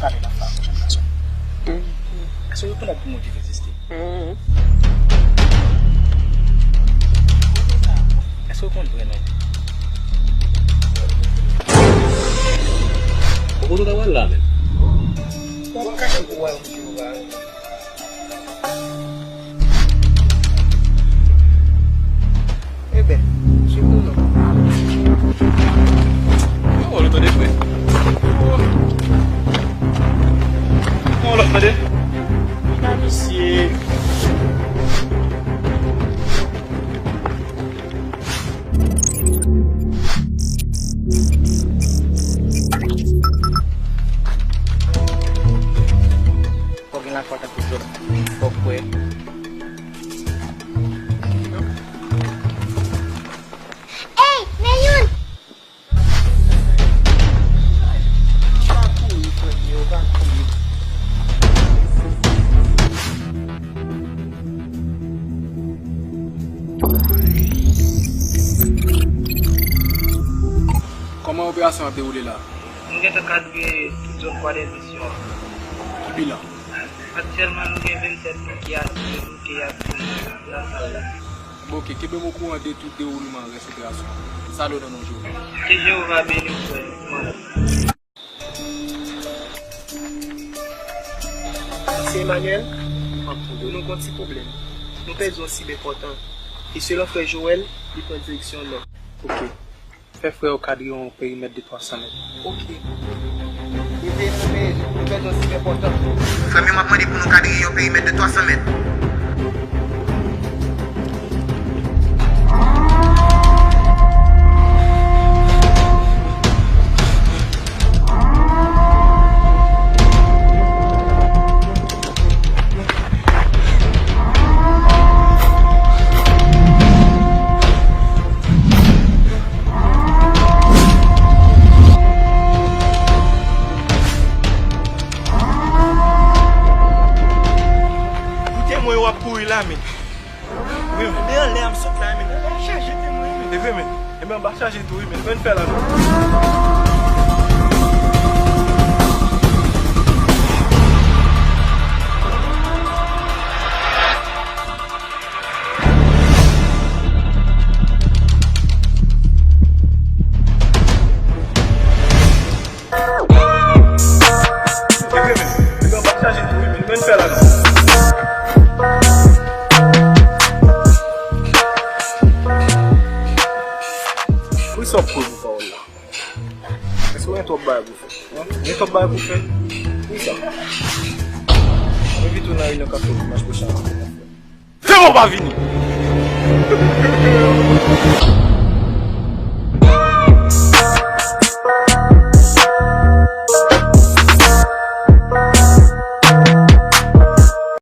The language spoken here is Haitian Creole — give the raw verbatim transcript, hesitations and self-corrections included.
Pale nan fwa pwochèn fason. Èske w rekonèt pou mwen ki egziste? Èske w konn prenon? Ou kote w ta pral la menm? W ap kache pou w wè yon jou ou va. Eben, swiv nou non. Yon wòl ou tande frè. Yon wòl ou tande. Misye. Fò gen lafwa tankou Jòb. Fò kwè. Ey, men youn! Pa kouri, frè m yo, pa kouri. Kòman operasyon ap dewoule la? Nou gentan kadre tout zòn Kwadèmisyon an. Ki bilan? Aktyèlman, nou gen vennsèt moun ki asire, nou ke y ap nan sal la. Bon, oke, kenbe m okouran de tout dewoulman rès operasyon an. Salut nan non Jewova. Ke Jewova beni w, frè m. Mesye Emmanuel, m ap tande w. Nou gen yon ti pwoblèm. Nou pèdi yon sib enpòtan. E selon frè Joel, li pran direksyon nò. Oke. Fè frè w kadre yon perimèt de twa san mèt. Oke. Rete, rete, nou pèdi yon sib enpòtan. Frè m yo, m ap mande pou nou kadre yon perimèt de twa san mèt. Koute mwen, w ap kouri la, men. Wi, men anlè a m sot la, men. Anba chaje tè mwen, men. E vre, men. Enben, anba chaje tou, wi, men. Fè n fè la, non. Poukisa w ap kouri pou pawòl la? Èske w gen twòp bagay pou fè? Wi, gen twòp bagay pou fè. Poukisa? Mwen envite w nan reyinyon kafe w dimanch pwochen an. Fè w pa vini!